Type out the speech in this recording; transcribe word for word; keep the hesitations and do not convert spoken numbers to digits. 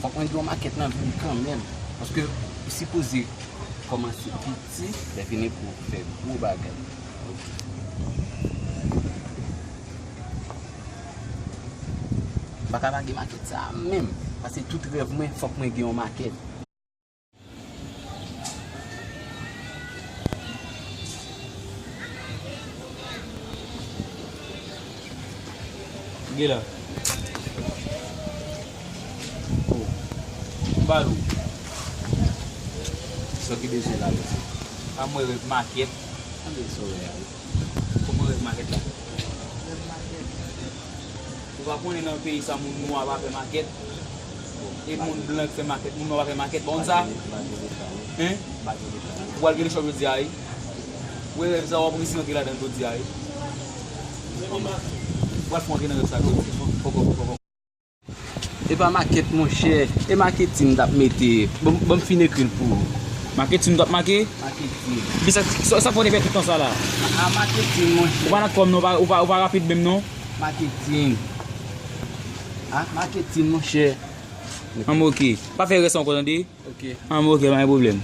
Fòk mwen gen yon makèt nan vi m kanmenm. Paske ou sipoze kòmanse piti, lè fini pou w fè gwo bagay. M pa ka pa gen makèt sa a menm. Paske tout rèv mwen, fòk mwen gen yon makèt. Gen la. Oh. M ba nou. Sa ki bezwen la, mesye. Pa mwen rèv makèt. Tande sa w wè a, wi. Kòman rèv makèt la? Ou pa konnen nan peyi sa moun nwa pa fè makèt? E moun blan ki fè makèt, moun nwa pa fè makèt, pa konn sa? Hein? Ou pral gen lechòp jodi a, wi. Ou wè rèv sa w ap resi antre ladan l jodi a, wi. Ou pral fè antre nan rèv sa, wi. Poko, poko, poko. E pa makèt, monchè. E maketin m t ap mete. Bon, bon, m fin ekri l pou ou. Maketin m t ap make? Maketin. Epi sa, sa, sa fò te fè tout tan sa la? A, maketin, monchè. Ou pa nan kòm non, ou pa, ou pa, ou pa rapid menm non. Maketin. A, maketin, monchè. An, oke. Pa fè rès ankò, tande? Oke. An, oke, pa gen pwoblèm.